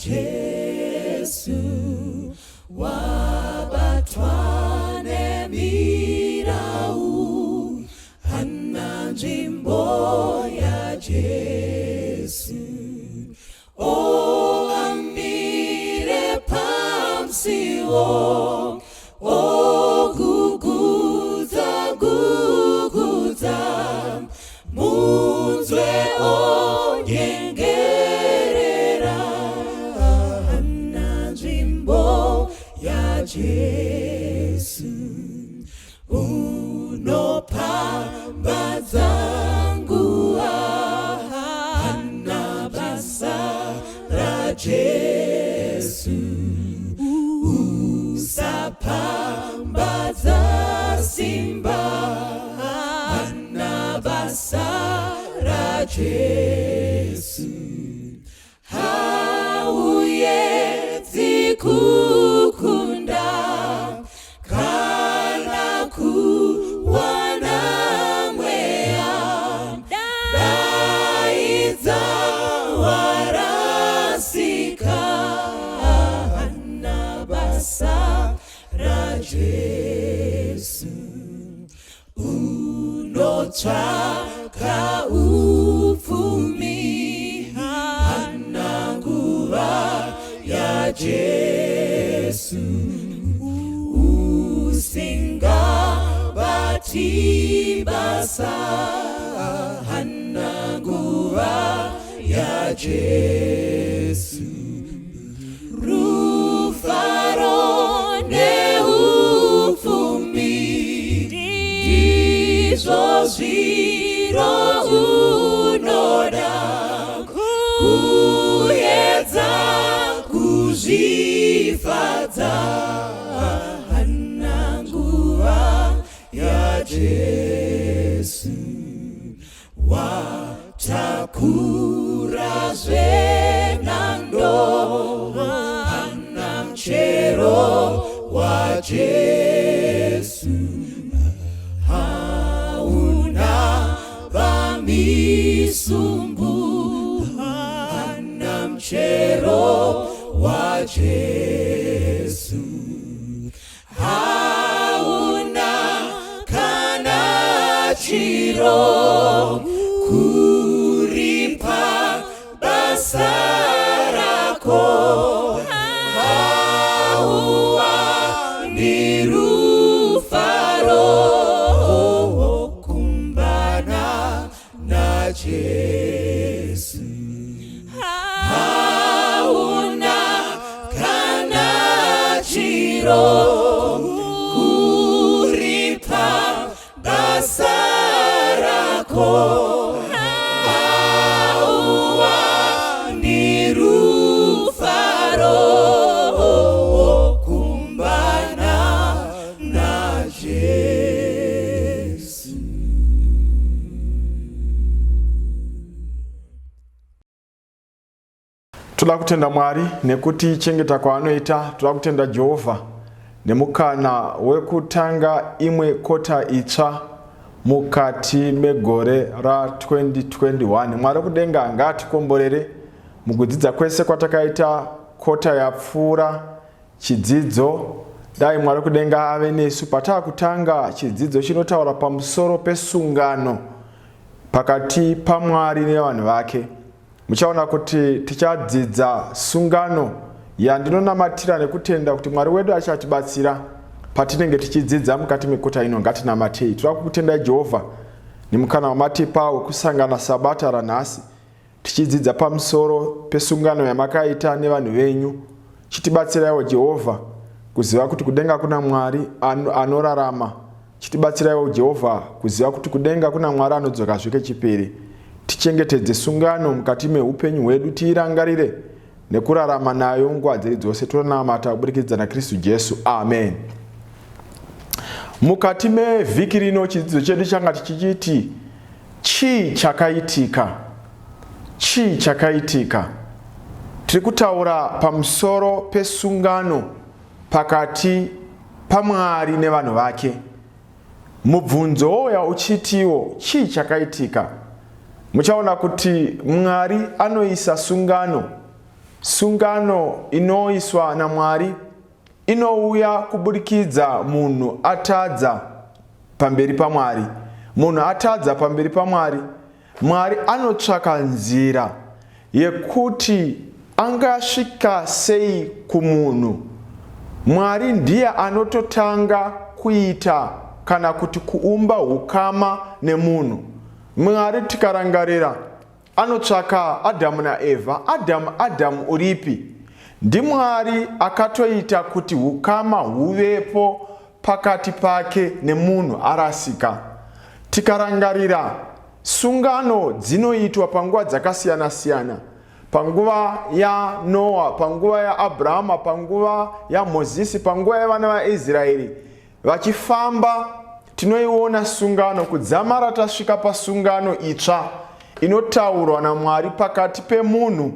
yaJesu wabatwa nemirau hana nzvimbo yaJesu o amire pamusiwo ogugudza gugudza munzwe onyengerera hana nzvimbo yaJesu unopambadza nguva hana basa raJesu usapambadza simba hana basa raJesu hauedzi kukunda kana kuwana mweya daidza warasika hana basa raJesu unotsvaka upfumi hana nguva yaJesu usingabati basa hana nguva yaJesu rufaro neupfumi ndizvo zviro unoda kuedza kuzvifadza hana nguva yaJesu watakura zvenhando hana muchero waJesu hauna pamisumbu hana muchero waJesu hauna kana chiro kuripa basa rako hauwani rufaro kumbana naJesu hauna kana chiro kuripa basa rako hauwani rufaro kumbana naJesu. Toda kutenda Mwari nekutichengeta kwaanoita. Toda kutenda Jehovha nemukana wekutanga imwe kota itsva mukati megore ra2021. Mwari wekudenga ngaatikomborere mukudzidza kwese kwatakaita kota yapfuura chidzidzo. Dai Mwari wekudenga ave nesu pataakutanga chidzidzo chinotaura pamusoro pesungano pakati paMwari nevanhu vake. Muchaona kuti tichadzidza sungano yandinonamatira nekutenda kuti Mwari wedu achatibatsira patinenge tichidzidza mukati mekota ino. Ngatinamatei. Toda kukutendai Jehovha nemukana wamatipa wekusangana sabata ranhasi tichidzidza pamusoro pesungano yamakaita nevanhu venyu. Chitibatsiraiwo Jehovha kuziva kuti kudenga kuna Mwari anorarama. Chitibatsiraiwo Jehovha kuziva kuti kudenga kuna Mwari anodzokazve kechipiri. Tichengetedze sungano mukati meupenyu hwedu, tiirangarire nekurarama nayo nguva dziri dzose. Tonamata kuburikidza naKristu Jesu, amen. Mukati mevhiki rino chidzidzo chedu changa tichichiti chii chakaitika? Chii chakaitika? Tiri kutaura pamusoro pesungano pakati paMwari nevanhu vake. Mubvunzo wouya uchitiwo chii chakaitika? Muchaona kuti Mwari anoisa sungano. Sungano inoiswa naMwari inouya kuburikidza munhu atadza pamberi paMwari. Munhu atadza pamberi paMwari, Mwari anotsvaka nzira yekuti angasvika sei kumunhu. Mwari ndiye anototanga kuita kana kuti kuumba ukama nemunhu. Mwari tikarangarira Anotsvaka Adhamu naEvha. Adhamu, Adhamu uripi? NdiMwari akatoita kuti hukama huvepo pakati pake nemunhu arasika. Tikarangarira sungano dzinoitwa panguva dzakasiyana-siyana, panguva yaNoa, panguva yaAbrahama, panguva yaMozisi, panguva yevana vaIsraeri, Vachifamba, tinoiona sungano kudzamara tasvika pasungano itsva inotaurwa naMwari pakati pemunhu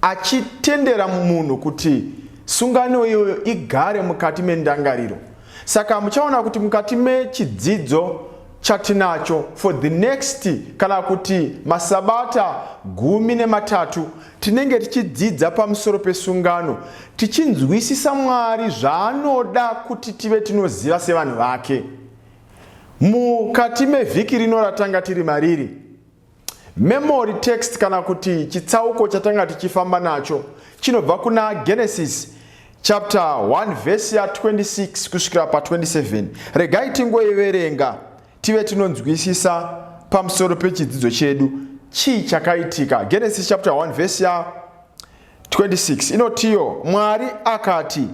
achitendera munhu kuti sungano iyoyo igare mukati mendangariro. Saka muchaona kuti mukati mechidzidzo chatinacho for the next kana kuti masabata 13 tinenge tichidzidza pamusoro pesungano tichinzwisisa Mwari zvaanoda kuti tive tinoziva sevanhu vake. Mukati mevhiki rino ratanga tiri mariri, memory text kana kuti chitsauko chatanga tichifamba nacho chinobva kuna Genesis chapter 1 verse ya 26 kusvikira pa 27. Regai tingoiverenga tive tinonzwisisa pamusoro pechidzidzo chedu chii chakaitika. Genesis chapter 1 verse ya 26 inotiyo, Mwari akati,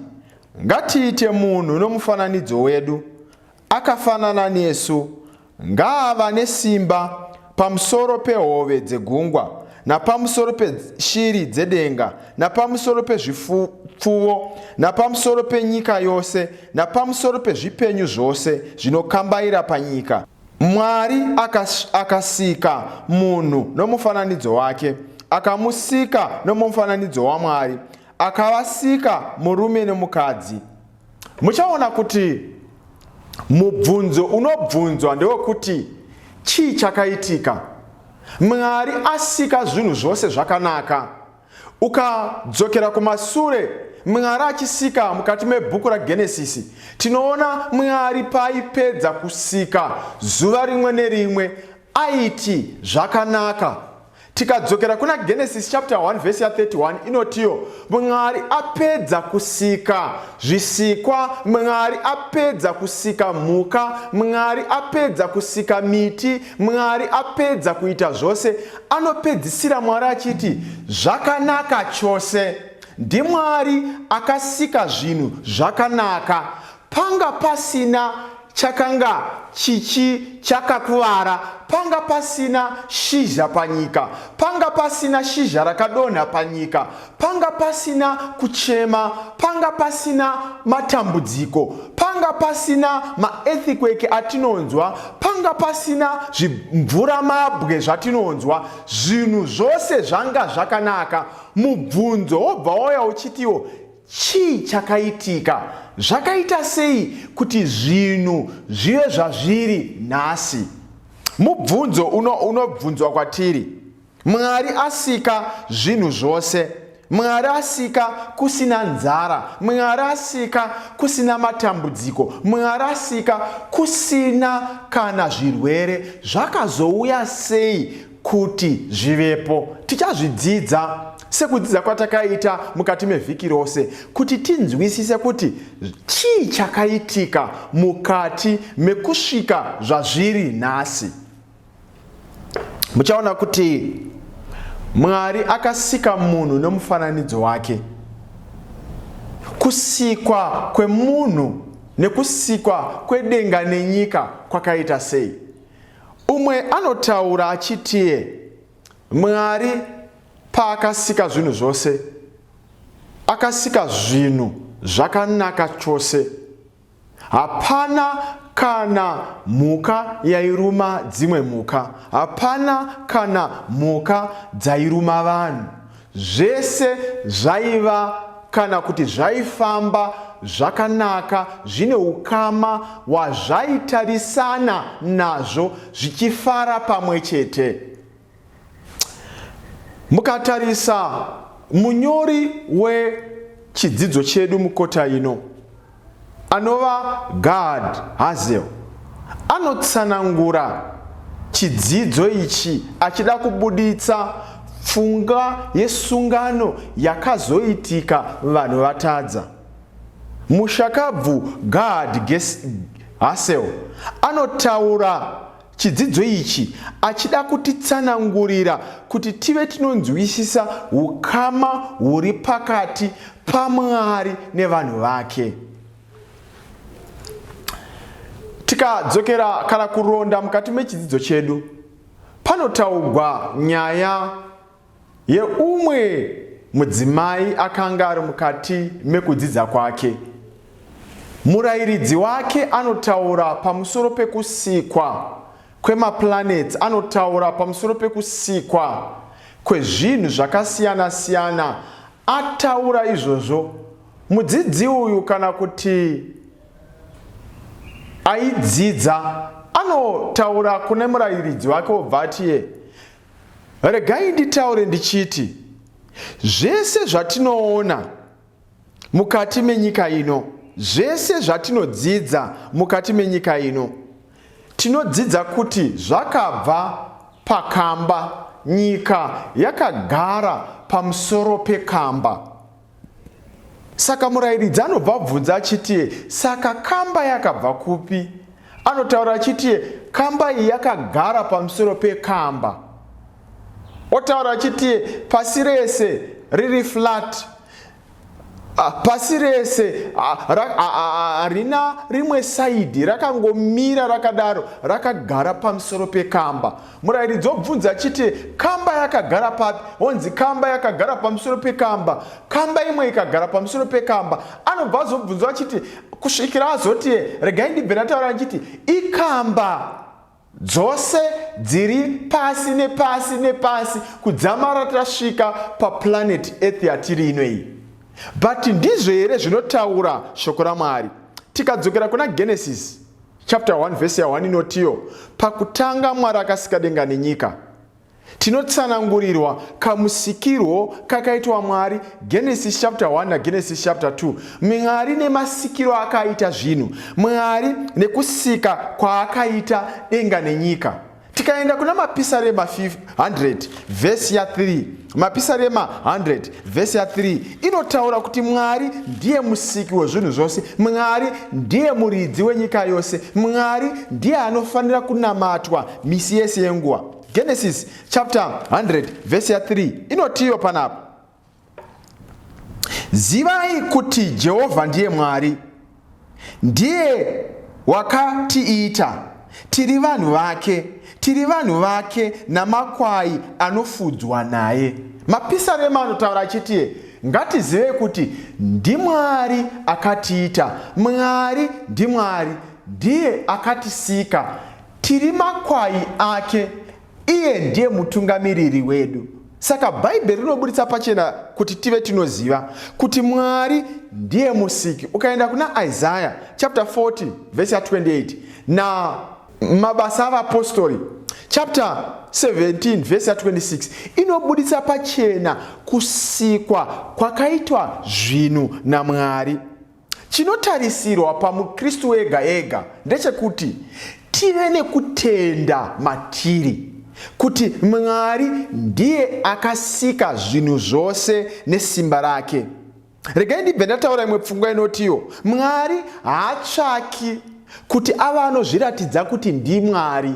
ngatiite munhu nomufananidzo wedu, akafanana nesu, ngaava nesimba pamusoro pehove dzegungwa, napamusoro peshiri dzedenga, napamusoro pezvipfuwo, napamusoro penyika yose, napamusoro pezvipenyu zvose zvinokambaira panyika. Mwari akasika munhu nomufananidzo wake, akamusika nomufananidzo waMwari, akavasika murume nomukadzi. Muchaona kuti mubvunzo unobvunzwa ndewekuti chii chakaitika? Mwari asika zvinhu zvose zvakanaka. Ukadzokera kumasure Mwari achisika mukati mebhuku raGenesisi, tinoona Mwari paaipedza kusika zuva rimwe nerimwe aiti zvakanaka. Tikadzokera kuna Genesis chapter 1 verse ya 31 inotiyo Mwari apedza kusika zvisikwa, Mwari apedza kusika mhuka, Mwari apedza kusika miti, Mwari apedza kuita zvose, anopedzisira Mwari achiti zvakanaka chose. NdiMwari akasika zvinhu zvakanaka. Panga pasina chakanga chichi chakakuvara, panga pasina shizha panyika, panga pasina shizha rakadonha panyika, panga pasina kuchema, panga pasina matambudziko, panga pasina maearthquake atinonzwa, panga pasina zvimvuramabwe zvatinonzwa. Zvinhu zvose zvanga zvakanaka. Mubvunzo wobva wauya uchitiwo, Chii chakaitika? Zvakaita sei kuti zvinhu zvive zvazviri nhasi? Mubvunzo unobvunzwa kwatiri. Mwari asika zvinhu zvose. Mwari asika kusina nzara. Mwari asika kusina matambudziko. Mwari asika kusina kana zvirwere. Zvakazouya sei kuti zvivepo? Tichazvidzidza sekudzidza kwatakaita mukati mevhiki rose kuti tinzwisise kuti chii chakaitika mukati mekusvika zvazviri nhasi. Muchaona kuti Mwari akasika munhu nomufananidzo wake. Kusikwa kwemunhu nekusikwa kwedenga nenyika kwakaita sei? Umwe anotaura achitiye Mwari paakasika zvinhu zvose, akasika zvinhu zvakanaka chose. Hapana kana mhuka yairuma dzimwe mhuka. Hapana kana mhuka dzairuma vanhu. Zvese zvaiva kana kuti zvaifamba zvakanaka zvine ukama hwazvaitarisana nazvo zvichifara pamwe chete. Mukatarisa Munyori wechidzidzo chedu mukota ino anova Gad Hazel anotsanangura chidzidzo ichi achida kubuditsa pfungwa yesungano yakazoitika vanhu vatadza. Mushakabvu Gad Hassel anotaura chidzidzo ichi achida kutitsanangurira kuti tive tinonzwisisa ukama huri pakati paMwari nevanhu vake. Tikadzokera kana kuronda mukati mechidzidzo chedu, panotaugwa nyaya yeumwe mudzimai akanga ari mukati mekudzidza kwake. Murayiridzi wake anotaura pamusoro pekusikwa kwemaplanets, anotaura pamusoro pekusikwa kwezvinhu zvakasiyana-siyana. Ataura izvozvo, mudzidzi uyu kana kuti aidzidza anotaura kune murayiridzi wake obva atiye, Regai nditaure ndichiti zvese zvatinoona mukati menyika ino, zvese zvatinodzidza mukati menyika ino, tinodzidza kuti zvakabva pakamba, nyika yakagara pamusoro pekamba. Saka murayiridzi anobva abvunza achiti, saka kamba yakabva kupi? Anotaura achiti, kamba iyi yakagara pamusoro pekamba. Otaura achiti, pasi rese riri flat, pasi rese harina rimwe saidhi, rakangomira rakadaro, rakagara pamusoro pekamba. Murayiridzi obvunza achiti, kamba yakagara papi? Onzi kamba yakagara pamusoro pekamba. Kamba imwe ikagara pamusoro pekamba. Anobva azobvunzwa achiti, kusvikira azoti, regai ndibve ndataura ndichiti, ikamba dzose dziri pasi nepasi nepasi kudzamara tasvika paplanet Earth yatiri ino iyi. But ndizvo here zvinotaura shoko raMwari? Tikadzokera kuna Genesis chapter 1 verse ya 1 inotiyo, pakutanga Mwari akasika denga nenyika. Tinotsanangurirwa kamusikirwo kakaitwa Mwari, Genesis chapter 1 naGenesis chapter 2. Mwari nemasikiro akaita zvinhu, Mwari nekusika kwaakaita denga nenyika. Tikaenda kuna Mapisarema 100 vhesi ya 3, Mapisarema 100 vhesi ya 3 inotaura kuti Mwari ndiye musiki wezvinhu zvose, Mwari ndiye muridzi wenyika yose, Mwari ndiye anofanira kunamatwa misi yese yenguva. Genesis chapter 100 vhesi ya 3 inotiyo panapa, zivai kuti Jehovha ndiye Mwari, ndiye wakatiita, tiri vanhu vake, tiri vanhu vake namakwai anofudzwa naye. Mapisarema anotaura achiti ngatizivei kuti ndiMwari akatiita, Mwari ndiMwari, ndiye akatisika, tiri makwai ake, iye ndiye mutungamiriri wedu. Saka Bhaibheri rinoburitsa pachena kuti tive tinoziva kuti Mwari ndiye musiki. Ukaenda kuna Isaiah chapter 40 verse ya 28 na Mabasa avaPostori chapter 17 verse ya 26 inobuditsa pachena kusikwa kwakaitwa zvinhu naMwari. Chinotarisirwa pamuKristu ega ega ndechekuti tive nekutenda matiri kuti Mwari ndiye akasika zvinhu zvose nesimba rake. Regai ndibve ndataura imwe pfungwa inotiyo, Mwari haatsvaki kuti ave anozviratidza kuti ndiMwari,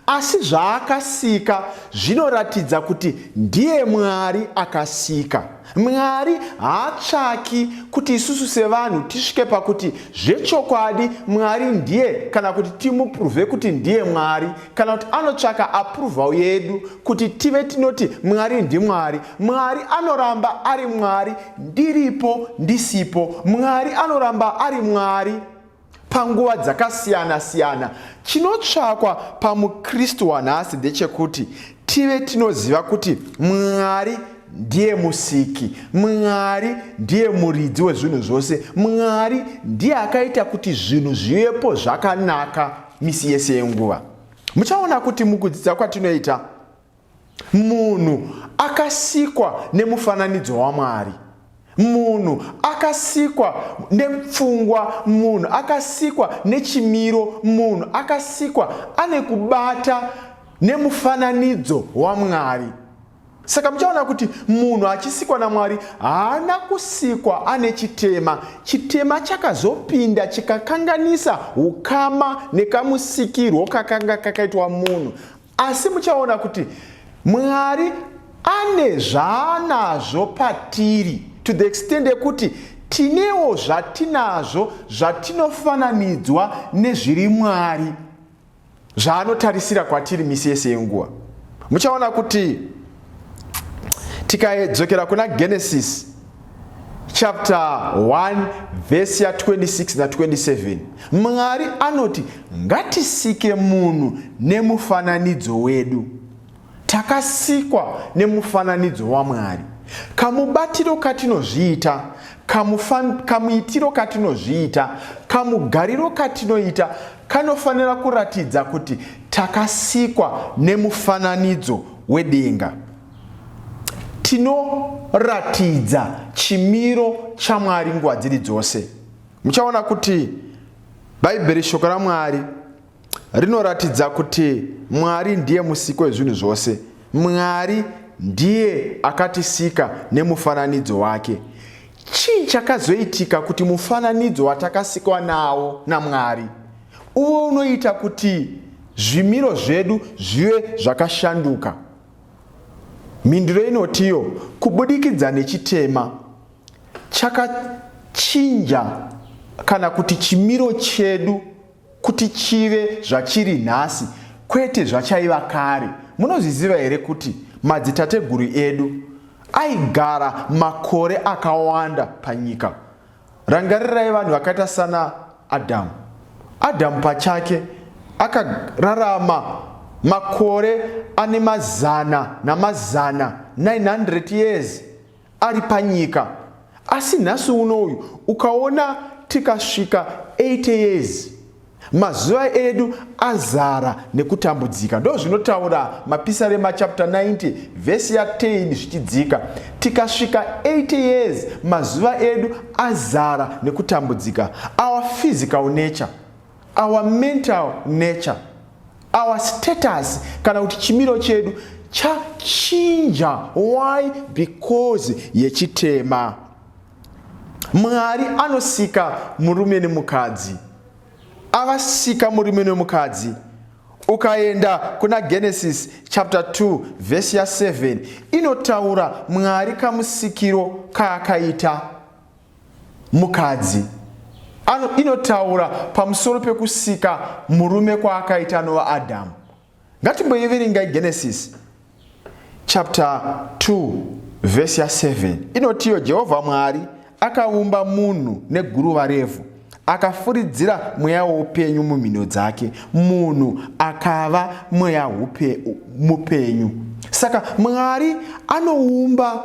asi zvaakasika zvinoratidza kuti ndiye Mwari akasika. Mwari haatsvaki kuti isusu sevanhu tisvike pakuti zvechokwadi Mwari ndiye, kana kuti timupuruvhe kuti ndiye Mwari, kana kuti anotsvaka approval yedu kuti tive tinoti Mwari ndiMwari. Mwari anoramba ari Mwari ndiripo ndisipo. Mwari anoramba ari Mwari panguva dzakasiyana-siyana. Chinotsvakwa pamuKristu wanhasi ndechekuti tive tinoziva kuti Mwari ndiye musiki, Mwari ndiye muridzi wezvinhu zvose, Mwari ndiye akaita kuti zvinhu zvivepo zvakanaka misi yese yenguva. Muchaona kuti mukudzidza kwatinoita, Munhu akasikwa nemufananidzo waMwari. Munhu akasikwa nepfungwa, munhu akasikwa nechimiro, munhu akasikwa ane kubata nemufananidzo waMwari. Saka muchaona kuti munhu achisikwa naMwari haana kusikwa ane chitema. Chitema chakazopinda chikakanganisa ukama nekamusikirwo kakanga kakaitwa munhu. Asi muchaona kuti Mwari ane zvaanazvo patiri to the extent yekuti tinewo zvatinazvo zvatinofananidzwa nezviri Mwari zvaanotarisira kwatiri misi yese yenguva. Muchaona kuti tikadzokera kuna Genesis chapter 1 vhesi ya 26 na 27, Mwari anoti ngatisike munhu nemufananidzo wedu. Takasikwa nemufananidzo waMwari. Kamubatiro katinozviita, kamuitiro katinozviita, kamugariro katinoita kanofanira kuratidza kuti takasikwa nemufananidzo wedenga. Tinoratidza chimiro chaMwari nguva dziri dzose. Muchaona kuti Bhaibheri, shoko raMwari, rinoratidza kuti Mwari ndiye musiki wezvinhu zvose. Mwari ndiye akatisika nemufananidzo wake. Chii chakazoitika kuti mufananidzo watakasikwa nawo naMwari uve unoita kuti zvimiro zvedu zvive zvakashanduka? Mhinduro inotiyo, kubudikidza nechitema chakachinja kana kuti chimiro chedu kuti chive zvachiri nhasi, kwete zvachaiva kare. Munozviziva here kuti madzitateguru edu aigara makore akawanda panyika? Rangarirai vanhu vakaita sana Adhamu. Adhamu pachake akararama makore ane mazana namazana, 900 years, ari panyika. Asi nhasi uno uyu ukaona tikasvika 80 years, mazuva edu azara nekutambudzika. Ndo zvinotaura Mapisarema chapter 90 vhesi ya 10 zvichidzika. Tikasvika 80 years, mazuva edu azara nekutambudzika. Our physical nature, our mental nature, our status kana kuti chimiro chedu chachinja. Why? Because yechitema. Mwari anosika murume nemukadzi. Avasika murume nemukadzi, ukaenda kuna Genesis chapter 2 vhesi ya 7, inotaura Mwari kamusikiro kaakaita mukadzi. Inotaura pamusoro pekusika murume kwaakaita anova Adhamu. Ngatimboiverengai Genesis chapter 2 vhesi ya 7. Inotiyo, Jehovha Mwari akaumba munhu neguruva revhu, akafuridzira mweya woupenyu mumhino dzake, munhu akava mweya mupenyu. Saka Mwari anoumba.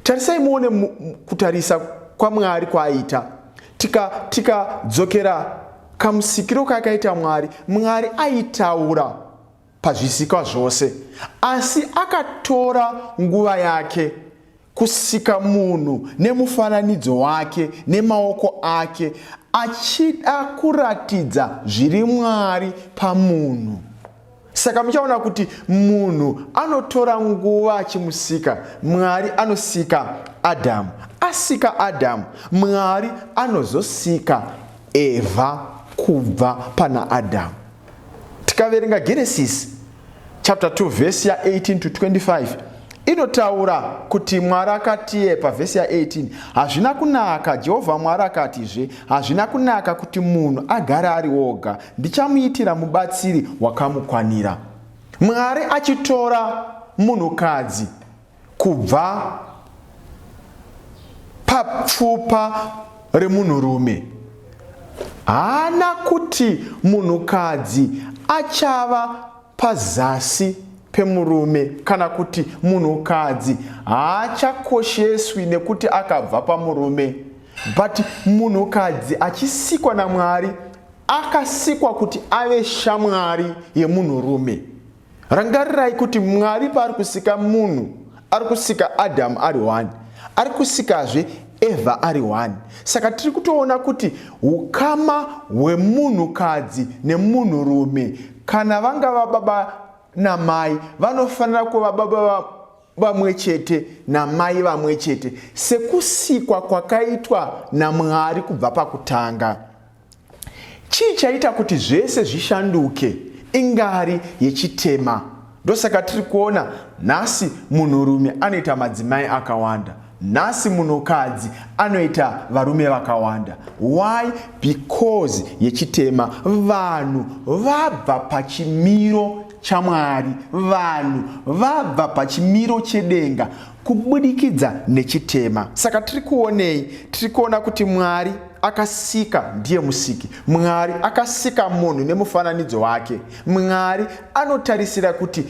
Tarisai muone kutarisa kwaMwari kwaaita. Tikadzokera tika kamusikiro kaakaita Mwari, Mwari aitaura pazvisikwa zvose, asi akatora nguva yake kusika munhu nemufananidzo wake nemaoko ake, achida kuratidza zviri Mwari pamunhu. Saka muchaona kuti munhu anotora nguva achimusika. Mwari anosika Adhamu. Asika Adhamu, Mwari anozosika Evha kubva pana Adhamu. Tikaverenga Genesis chapter 2 vhesi ya 18 to 25, inotaura kuti Mwari akatiye pavhesi ya 18, hazvina kunaka, Jehovha Mwari akatizve, hazvina kunaka kuti munhu agare ari oga, ndichamuitira mubatsiri wakamukwanira. Mwari achitora munhukadzi kubva papfupa remunhurume, haana kuti munhukadzi achava pazasi pemurume kana kuti munhukadzi haachakosheswi nekuti akabva pamurume, but munhukadzi achisikwa naMwari akasikwa kuti ave shamwari yemunhurume. Rangarirai kuti Mwari paari kusika munhu, ari kusika Adhamu ari one, ari kusikazve Evha ari one. Saka tiri kutoona kuti ukama hwemunhukadzi nemunhurume, kana vangava baba namai, vanofanira kuva baba vamwe chete namai vamwe chete, sekusikwa kwakaitwa naMwari kubva pakutanga. Chii chaita kuti zvese zvishanduke? Ingari yechitema. Ndosaka tiri kuona nhasi munhurume anoita madzimai akawanda, nhasi munhukadzi anoita varume vakawanda. Why? Because yechitema. Vanhu vabva pachimiro chaMwari, vanhu vabva pachimiro chedenga kubudikidza nechitema. Saka tiri kuonei? Tiri kuona kuti Mwari akasika, ndiye musiki. Mwari akasika munhu nemufananidzo wake. Mwari anotarisira kuti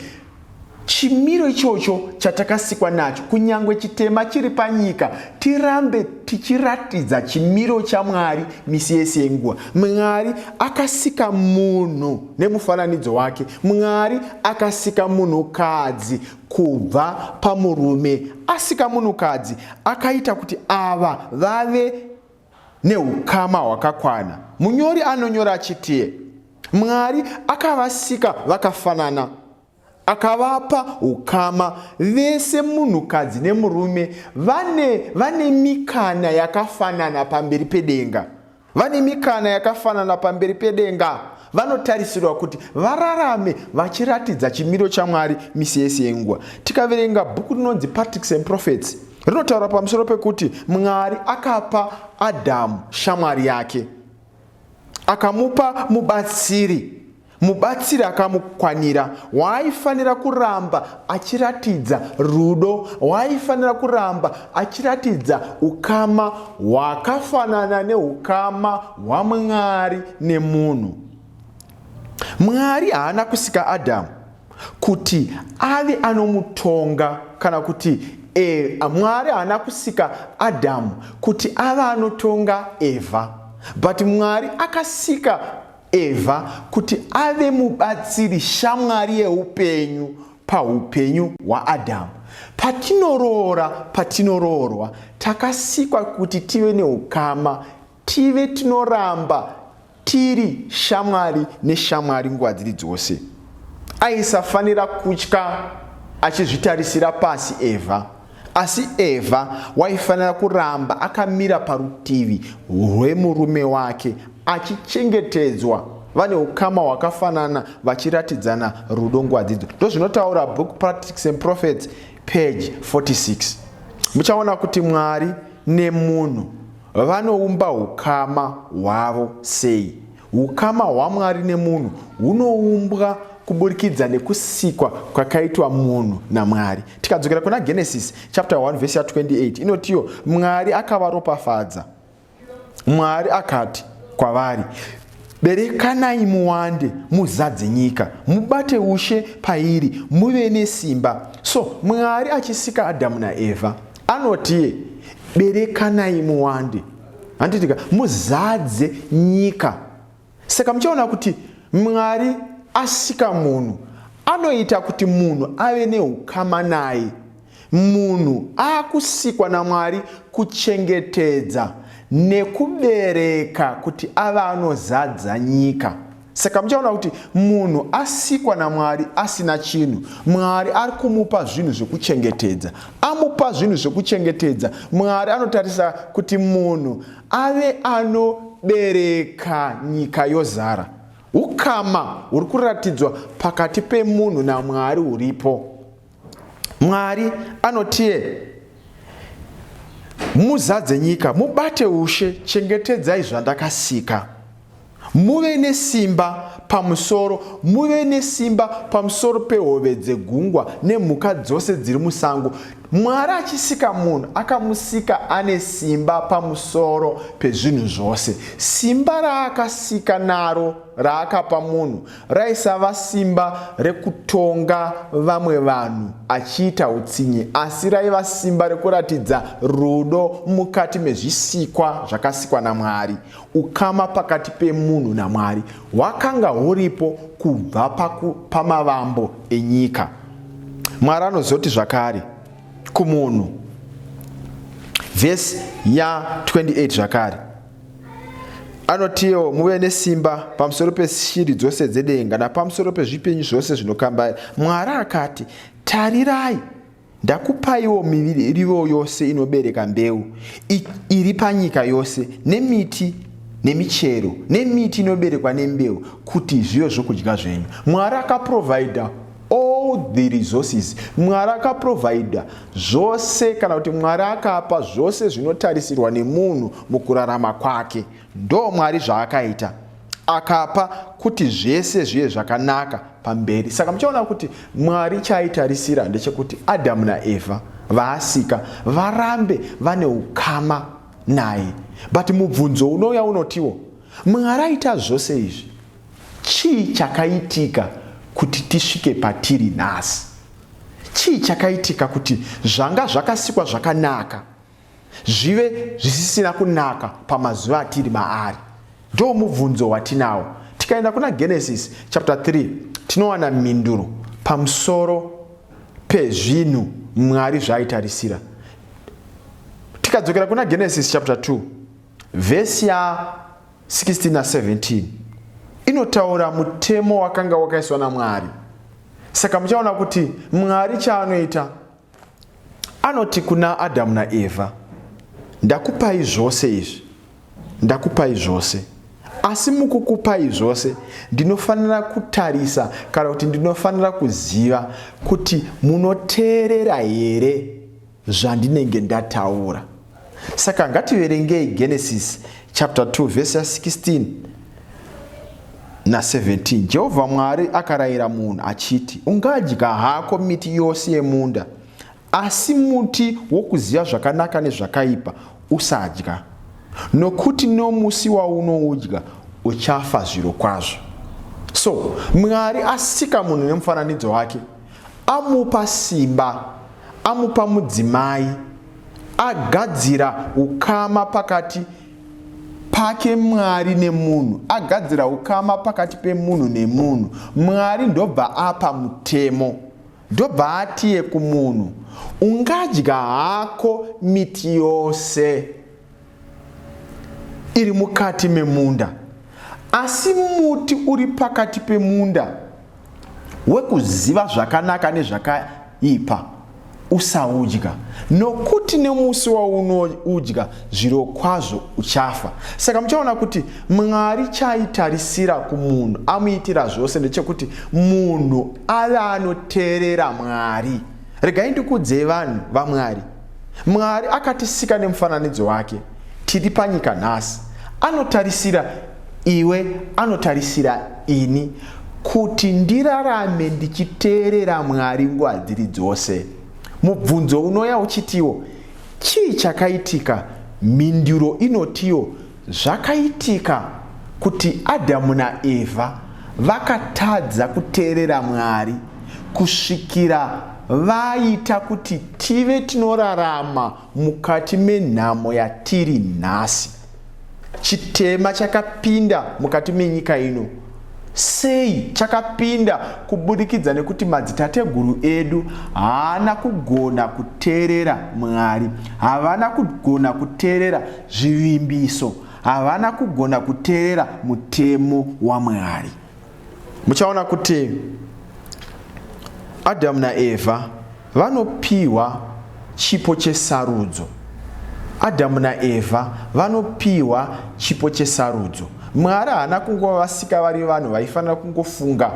chimiro ichocho chatakasikwa nacho, kunyangwe chitema chiri panyika, tirambe tichiratidza chimiro chaMwari misi yese yenguva. Mwari akasika munhu nemufananidzo wake. Mwari akasika munhukadzi kubva pamurume. Asika munhukadzi, akaita kuti ava vave neukama hwakakwana. Munyori anonyora achitiye, Mwari akavasika vakafanana, akavapa ukama vese, munhukadzi nemurume vane mikana yakafanana pamberi pedenga. Vane mikana yakafanana pamberi pedenga. Vanotarisirwa kuti vararame vachiratidza chimiro chaMwari misi yese yenguva. Tikaverenga bhuku rinonzi Patriarchs and Prophets, rinotaura pamusoro pekuti Mwari akapa Adhamu shamwari yake, akamupa mubatsiri, mubatsiri akamukwanira, waaifanira kuramba achiratidza rudo, waaifanira kuramba achiratidza ukama hwakafanana neukama hwaMwari nemunhu. Mwari haana kusika Adhamu kuti ave anomutonga kana kuti Mwari haana kusika Adhamu kuti ave anotonga Evha, but Mwari akasika Evha kuti ave mubatsiri, shamwari yeupenyu paupenyu hwaAdhamu. Patinoroora, patinoroorwa, takasikwa kuti tive neukama, tive tinoramba tiri shamwari neshamwari nguva dziri dzose. Aisafanira kutya achizvitarisira pasi Evha, asi Evha waifanira kuramba akamira parutivi rwemurume wake achichengetedzwa, vane ukama hwakafanana, vachiratidzana rudo nguva dzidzo. Ndozvinotaura book Patriarchs and Prophets, page 46. Muchaona kuti Mwari nemunhu vanoumba ukama hwavo sei. Ukama hwaMwari nemunhu hunoumbwa kuburikidza nekusikwa kwakaitwa munhu naMwari. Tikadzokera kuna Genesis chapter 1 verse ya 28, inotiyo Mwari akavaropafadza. Mwari akati kwavari, berekanai muwande, muzadze nyika, mubate ushe pairi, muve nesimba. So Mwari achisika Adhamu naEvha anotiye, berekanai muwande, handitika, muzadze nyika. Saka muchaona kuti Mwari asika munhu anoita kuti munhu ave neukama naye. Munhu akusikwa naMwari kuchengetedza nekubereka kuti ave anozadza nyika. Saka muchaona kuti munhu asikwa naMwari asina chinhu, Mwari ari kumupa zvinhu zvekuchengetedza. Amupa zvinhu zvekuchengetedza, Mwari anotarisa kuti munhu ave anobereka nyika yozara. Ukama huri kuratidzwa pakati pemunhu naMwari huripo. Mwari anotiye, muzadze nyika, mubate ushe, chengetedzai zvandakasika. Muve nesimba pamusoro, muve nesimba pamusoro pehove dzegungwa nemhuka dzose dziri musango. Mwari achisika munhu akamusika ane simba pamusoro pezvinhu zvose. Simba raakasika naro raakapa munhu raisava simba rekutonga vamwe vanhu achiita utsinye, asi raiva simba rekuratidza rudo mukati mezvisikwa zvakasikwa naMwari. Ukama pakati pemunhu naMwari hwakanga huripo kubva pamavambo enyika. Mwari anozoti zvakare kumunhu, vhesi ya28 zvakare anotiwo, muve nesimba pamusoro peshiri dzose dzedenga napamusoro pezvipenyu zvose zvinokambaira. Mwari akati, tarirai, ndakupaiwo mirivo yose inobereka mbeu iri panyika yose, nemiti nemichero nemiti inoberekwa nembeu, kuti zvive zvokudya zvenyu. Mwari akaprovhaidha all the resources. Mwari akaprovhaidha zvose, kana kuti Mwari akapa zvose zvinotarisirwa nemunhu mukurarama kwake. Ndo Mwari zvaakaita, akapa kuti zvese zvive zvakanaka pamberi. Saka muchaona kuti Mwari chaaitarisira ndechekuti Adhamu naEvha vaasika varambe vane ukama naye. But mubvunzo unouya unotiwo, Mwari aita zvose izvi, chii chakaitika kuti tisvike patiri nhasi? Chii chakaitika kuti zvanga zvakasikwa zvakanaka zvive zvisisina kunaka pamazuva atiri maari? Ndo mubvunzo watinawo. Tikaenda kuna Genesis chapter 3 tinowana mhinduro pamusoro pezvinhu Mwari zvaaitarisira. Tikadzokera kuna Genesis chapter 2 vhesi ya 16 na 17 inotaura mutemo wakanga wakaiswa naMwari. Saka muchaona kuti Mwari chaanoita, anoti kuna Adhamu naEvha, ndakupai zvose izvi, ndakupai zvose, asi mukukupai zvose ndinofanira kutarisa, kana kuti ndinofanira kuziva kuti munoteerera here zvandinenge ndataura. Saka ngativerengei Genesis chapter 2 verse ya 16 na 17. Jehovha Mwari akarayira munhu achiti, ungadya hako miti yose yemunda, asi muti wokuziva zvakanaka nezvakaipa usadya, nokuti nomusi waunoudya uchafa zvirokwazvo. So Mwari asika munhu nemufananidzo wake, amupa simba, amupa mudzimai, agadzira ukama pakati pake Mwari nemunhu, agadzira ukama pakati pemunhu nemunhu. Mwari ndobva apa mutemo, ndobva atiye kumunhu, ungadya hako miti yose iri mukati memunda, asi muti uri pakati pemunda wekuziva zvakanaka nezvakaipa usaudya, nokuti nemusi waunoudya zvirokwazvo uchafa. Saka muchaona kuti Mwari chaaitarisira kumunhu amuitira zvose ndechekuti munhu ave anoteerera Mwari. Regai ndikuudzei vanhu vaMwari, Mwari akatisika nemufananidzo wake, tiri panyika nhasi. Anotarisira iwe, anotarisira ini kuti ndirarame ndichiteerera Mwari nguva dziri dzose. Mubvunzo unoya uchitiwo, chii chakaitika? Mhinduro inotiwo, zvakaitika kuti Adhamu naEvha vakatadza kuteerera Mwari kusvikira vaita kuti tive tinorarama mukati menhamo yatiri nhasi. Chitema chakapinda mukati menyika ino. Sei chakapinda? Kubudikidza nekuti madzitateguru edu haana kugona kuteerera Mwari, havana kugona kuteerera zvivimbiso, havana kugona kuteerera mutemo waMwari. Muchaona kuti Adhamu naEvha vanopiwa chipo chesarudzo. Adhamu naEvha vanopiwa chipo chesarudzo. Mwari haana kungovasika vari vanhu vaifanira kungofunga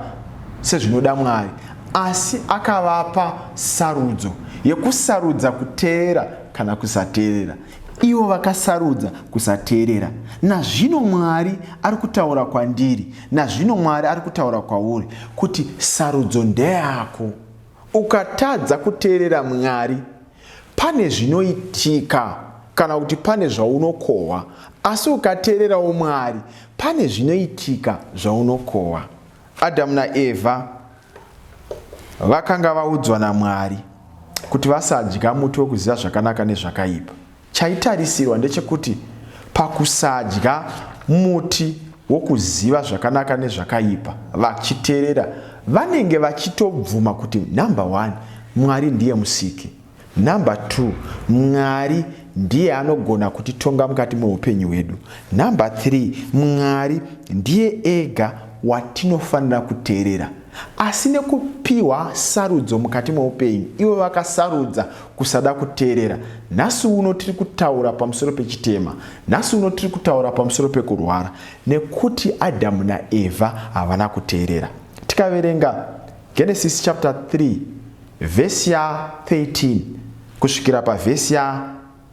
sezvinoda Mwari, asi akavapa sarudzo yekusarudza kuteerera kana kusateerera. Ivo vakasarudza kusateerera. Nazvino Mwari ari kutaura kwandiri, nazvino Mwari ari kutaura kwauri kuti sarudzo ndeyako. Ukatadza kuteerera Mwari, Pane zvinoitika kana kuti pane zvaunokohwa, asi ukateererawo Mwari, pane zvinoitika zvaunokohwa. Adamu naEvha vakanga vaudzwa naMwari kuti vasadya muti wekuziva zvakanaka nezvakaipa. Chaitarisirwa ndechekuti pakusadya muti wokuziva zvakanaka nezvakaipa vachiteerera, vanenge vachitobvuma kuti number one, Mwari ndiye musiki. Number 2, Mwari ndiye anogona kutitonga mukati meupenyu hwedu. Number 3, Mwari ndiye ega watinofanira kuteerera. Asi nekupiwa sarudzo mukati meupenyu, ivo vakasarudza kusada kuteerera. Nhasi uno tiri kutaura pamusoro pechitema. Nhasi uno tiri kutaura pamusoro pekurwara nekuti Adhamu naEvha havana kuteerera. Tikaverenga Genesis chapter 3 vhesi ya 13 kusvikira pavhesi ya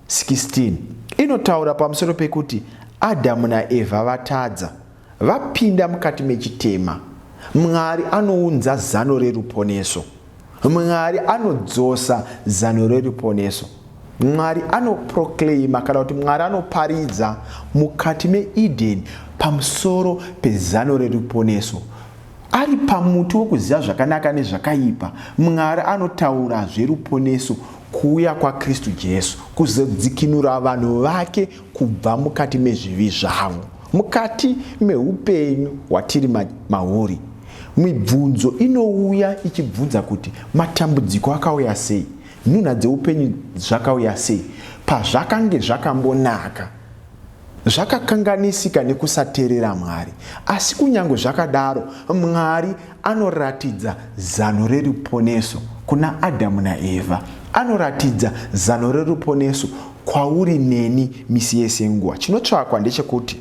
16 inotaura pamusoro pekuti Adhamu naEvha vatadza, vapinda mukati mechitema. Mwari anounza zano reruponeso. Mwari anodzosa zano reruponeso. Mwari anoproclaima kana kuti Mwari anoparidza mukati meEdeni pamusoro pezano reruponeso. Ari pamuti wokuziva zvakanaka nezvakaipa, Mwari anotaura zveruponeso kuuya kwaKristu Jesu kuzodzikinura vanhu vake kubva mukati mezvivi zvavo. Mukati meupenyu hwatiri mahuri, mibvunzo inouya ichibvunza kuti matambudziko akauya sei, nhunha dzeupenyu zvakauya sei, pazvakange zvakambonaka. Zvakakanganisika nekusaterera Mwari. Asi kunyange zvakadaro, Mwari anoratidza zano reruponeso kuna Adhamu naEvha. Anoratidza zano reruponeso kwauri neni misi yese nguva. Chinotsvakwa ndechekuti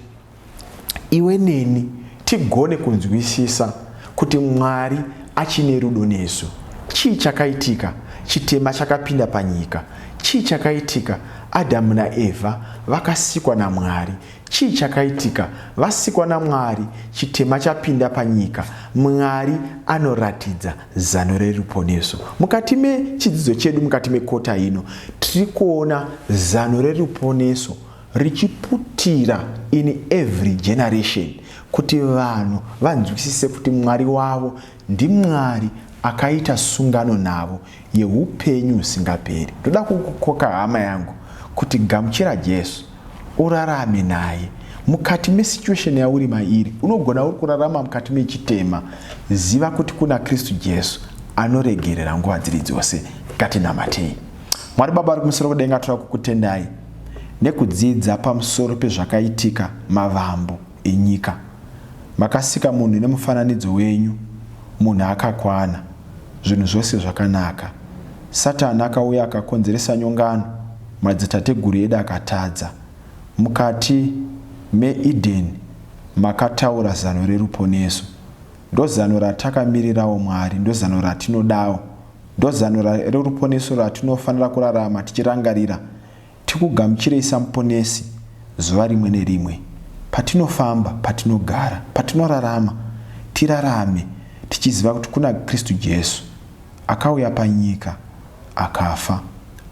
iwe neni tigone kunzwisisa kuti Mwari achine rudo nesu. Chii chakaitika? Chitema chakapinda panyika. Chii chakaitika? Adhamu naEvha vakasikwa naMwari. Chii chakaitika? Vasikwa naMwari, chitema chapinda panyika. Mwari anoratidza zano reruponeso. Mukati mechidzidzo chedu mukati mekota ino, tiri kuona zano reruponeso richiputira in every generation kuti vanhu vanzwisise kuti Mwari wavo ndiMwari akaita sungano navo yeupenyu husingaperi. Ndoda kukukoka hama yangu kuti gamuchira Jesu urarame naye mukati mesituation yauri mairi. Unogona uri kurarama mukati mechitema, ziva kuti kuna Kristu Jesu anoregerera nguva dziri dzose. Ngatinamatei. Mwari Baba vari kumusoro kudenga, toda kukutendai nekudzidza pamusoro pezvakaitika mavambo enyika. Makasika munhu nemufananidzo wenyu, munhu akakwana, zvinhu zvose zvakanaka. Satani akauya akakonzeresa nyongano, madzitateguru edu akatadza. Mukati meEdeni makataura zano reruponeso. Ndozano ratakamirirawo Mwari, ndozano ratinodawo, ndozano reruponeso ratinofanira kurarama tichirangarira. Tikugamuchirei saMuponesi zuva rimwe nerimwe. Patinofamba, patinogara, patinorarama, tirarame tichiziva kuti kuna Kristu Jesu akauya panyika, akafa,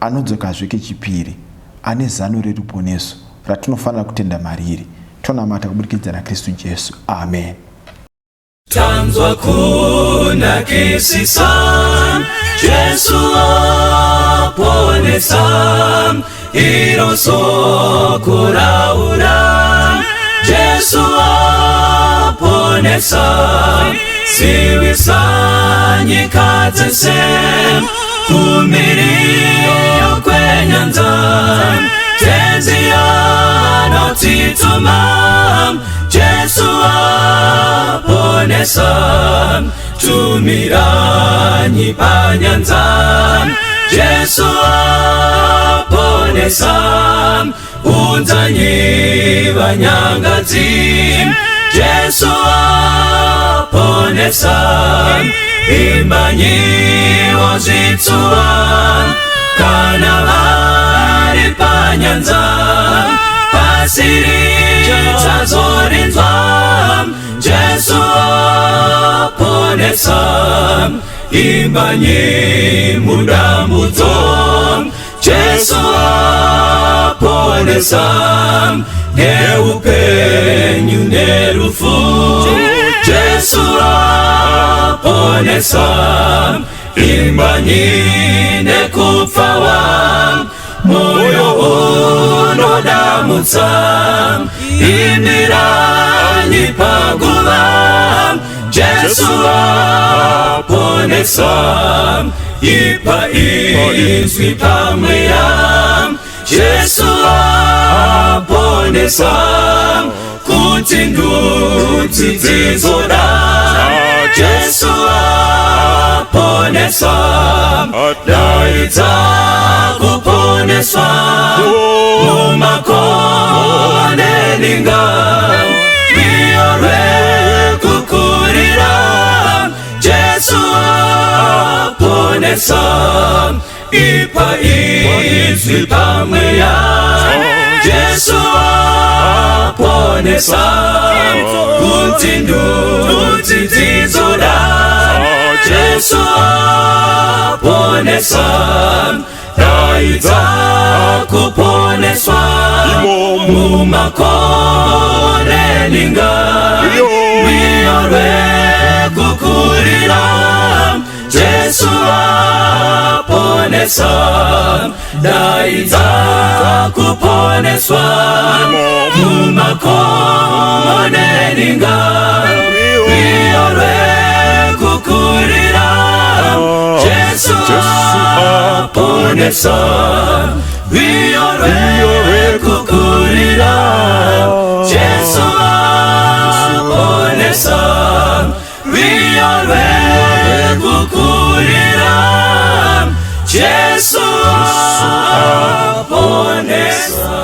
anodzokazve kechipiri, ane zano reruponeso ratinofanira kutenda mariri. Tonamata kuburikidza naKristu Jesu. Amen. Tanzwa kunakisisa Jesu aponesa iro soko raura Jesu aponesa siwisa nyika dzese kumiriyo kwenyanza Tenzi anotituma Jesu aponesa tumiranyi panyanza Jesu aponesa unzanyi vanyangadzi Jesu aponesa imbanyiwo zvitsuwa kana vari panyanza pasiri chazorinzwa Jesu aponesa imbanyi mudambudzo. Jesu aponesa neupenyu nerufu. Jesu aponesa imbanyi nekupfawa, moyo unodamutsa, imbiranyi paguva. Jesu aponesa, ipa izwi pamweya. Jesu aponesa kuti ndudzi dzizoda. Jesu aponesa, daidza kuponeswa mumakore ninga, rwiyo rwekukurira. Jesu aponesa, ipa izwi pamweya. Jesu aponesa kuti ndudzi dzizoda. Jesu aponesa, daidza kuponeswa mumakore ninga, rwiyo rwekukurira. Jesu aponesa, daidza kuponeswa mumakore ninga, rwiyo rwekukurira. Jesu aponesa, rwiyo rwekukurira. Jesu aponesa, rwiyo rwekukurira. Jesu aponesa.